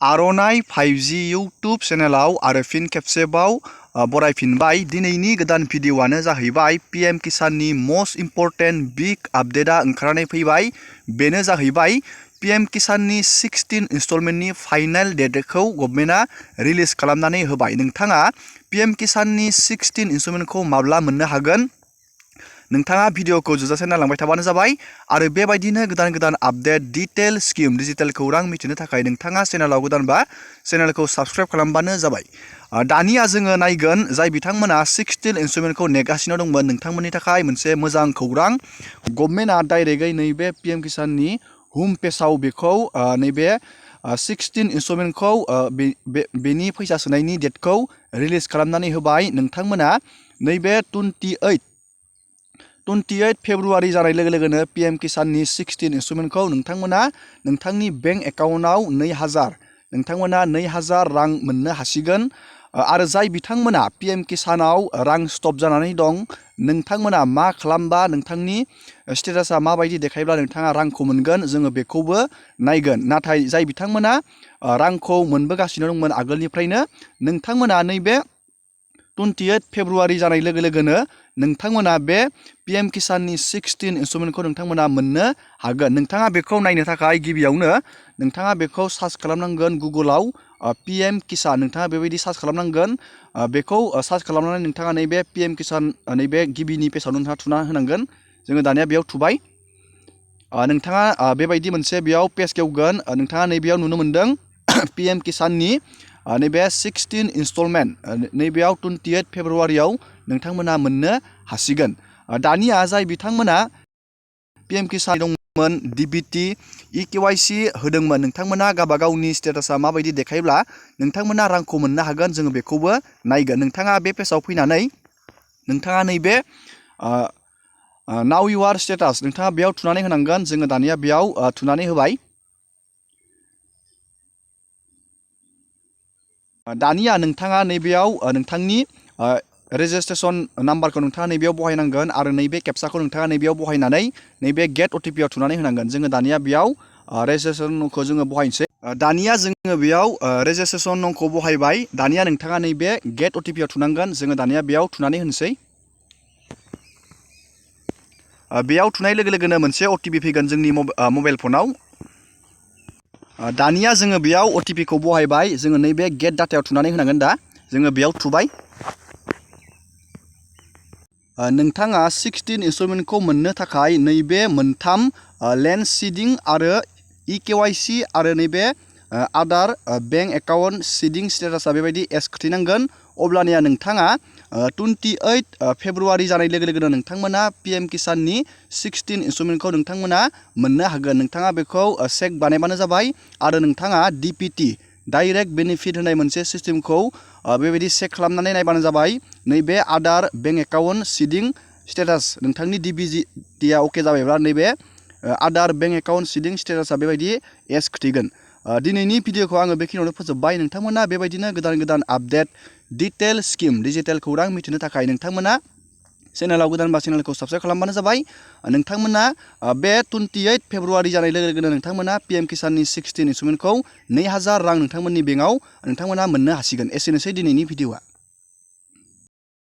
आर'नाइ 5G YouTube चेनेलाव आरो फिन खेबसेबाव बरायफिनबाय। दिनैनि गोदान भिडिअ'आनो जाहैबाय PM किसाननि मोस्ट इम्परटेन्ट बिग आपडेटआ ओंखारनानै फैबाय। बेनो जाहैबाय PM किसाननि 16 इनस्टलमेन्टनि फाइनाल डेटखौ गभर्नमेन्टआ रिलिज खालामनानै होबाय। नोंथाङा PM किसाननि 16 इनस्टलमेन्टखौ माब्ला मोननो हागोन? नोंथाङा भिडिअखौ जोबजासे नायलांबाय थाबानो जाबाय। आरो बेबायदिनो गोदान गोदान आपडेट, डिटेल स्किम, डिजिटेल खौरां मिथिनो थाखाय नोंथाङा चेनेलाव गोदानबा चेनेलखौ साबस्क्राइब खालामबानो जाबाय। दानिया जोङो नायगोन जाय बिथांमोना 16 इनस्टलमेन्टखौ नेगासिनो दंमोन, नोंथांमोननि थाखाय मोनसे मोजां खौरां। गभर्नमेन्टआ डाइरेक्टयै नैबे PM किसाननि होम पेजाव बेखौ नैबे 16 इनस्टलमेन्टखौ बेनि फैसा सोनायनि डेटखौ रिलिज खालामनानै होबाय। नोंथांमोना नैबे 28 फेब्रुवारि जानाय लोगो लोगोनो PM किसाननि 16 इनस्टलमेन्टखौ नोंथांमोना नोंथांनि बेंक एकाउन्टआव 2000 रां मोननो हासिगोन। आरो जाय बिथांमोना PM किसानाव रां स्टप जानानै दं, नोंथांमोना मा खालामबा नोंथांनि स्टेटासा माबायदि देखायब्ला नोंथाङा रांखौ मोनगोन, जोङो बेखौबो नायगोन। नाथाय जाय बिथांमोना रांखौ मोनबोगासिनो दंमोन आगोलनिफ्रायनो, नोंथांमोना नैबे 28 फेब्रुवारि जानाय लोगो लोगोनो नोंथांमोना बे PM किसाननि 16 इनस्टलमेन्टखौ नोंथांमोना मोननो हागोन। नोंथाङा बेखौ नायनो थाखाय गिबियावनो नोंथाङा बेखौ सार्च खालामनांगोन गुगोलाव PM किसान, नोंथाङा बेबायदि सार्च खालामनांगोन। बेखौ सार्च खालामनानै नोंथाङा नैबे PM किसान नैबे गिबिनि पेजाव नोंथाङा थुना होनांगोन। जोङो दानिया बेयाव थुबाय। नोंथाङा बेबायदि मोनसे बेयाव पेज खेवगोन। नोंथाङा नैबेयाव नुनो मोनदों PM किसाननि नैबे 16 इनस्टलमेन्ट, नैबेयाव 28 फेब्रुवारियाव नोंथांमोना मोननो हासिगोन। दानिया जाय बिथांमोना PM किसान दंमोन, DBT, EKYC होदोंमोन, नोंथांमोना गावबा गावनि स्टेटासा माबायदि देखायब्ला नोंथांमोना रांखौ मोननो हागोन, जोङो बेखौबो नायगोन। नोंथाङा बे पेजाव फैनानै नोंथाङा नैबे नाउ इउआर स्टेटास, नोंथाङा बेयाव थुनानै होनांगोन। जोङो दानिया बेयाव थुनानै होबाय। दानिया नोंथाङा नैबेयाव नोंथांनि रेजिस्ट्रेसन नाम्बारखौ नोंथाङा नैबेयाव बहायनांगोन आरो नैबे केप्साखौ नोंथाङा नैबेयाव बहायनानै नैबे गेट OTP आव थुनानै होनांगोन। जोङो दानिया बेयाव रेजिस्ट्रेसन नंखौ जोङो बहायनोसै। दानिया जोङो बेयाव रेजिस्ट्रेसन नंखौ बहायबाय। दानिया नोंथाङा नैबे गेट OTP आव थुनांगोन। जोङो दानिया बेयाव थुनानै होनोसै। बेयाव थुनाय लोगो लोगोनो मोनसे OTP फैगोन जोंनि मबाइल फनाव। दानिया जोङो बेयाव OTP खौ बहायबाय। जोङो नैबे गेट डाटायाव थुनानै होनांगोन। दा जोङो बेयाव थुबाय। नोंथाङा 16 इनस्टलमेन्टखौ मोननो थाखाय नैबे मोनथाम लेन्ड सीडिं आरो EKYC आरो नैबे आदार बेंक एकाउन्ट सीडिं स्टेटासा बेबायदि एस खोथैनांगोन। अब्लानिया नोंथाङा 28 फेब्रुवारि जानाय लोगो लोगोनो नोंथांमोना PM किसाननि 16 इनस्टलमेन्टखौ नोंथांमोना मोननो हागोन। नोंथाङा बेखौ चेक बानायबानो जाबाय। आरो नोंथाङा DPT डाइरेक्ट बेनिफिट होनाय मोनसे सिस्टेमखौ बेबायदि चेक खालामनानै नायबानो जाबाय। नैबे आदार बेंक एकाउन्ट सीडिं स्टेटास, नोंथांनि DBTआ अके जाबायब्ला नैबे आदार बेंक एकाउन्ट सीडिं स्टेटासा बेबायदि एस खोथैगोन। दिनैनि भिडिअखौ आङो बेखिनियावनो फोजोबबाय। नोंथांमोना बेबायदिनो गोदान गोदान आपडेट, डिटेल स्किम, डिजिटेल खौरां मिथिनो थाखाय नोंथांमोना चेनेलाव गोदानबा चेनेलखौ साबस्क्राइब खालामबानो जाबाय। नोंथांमोना बे 28 फेब्रुवारि जानाय लोगो लोगोनो नोंथांमोना PM किसाननि 16 इनस्टलमेन्टखौ 2000 रां नोंथांमोननि बेंकआव नोंथांमोना मोननो हासिगोन। एसेनोसै दिनैनि भिडिअआ।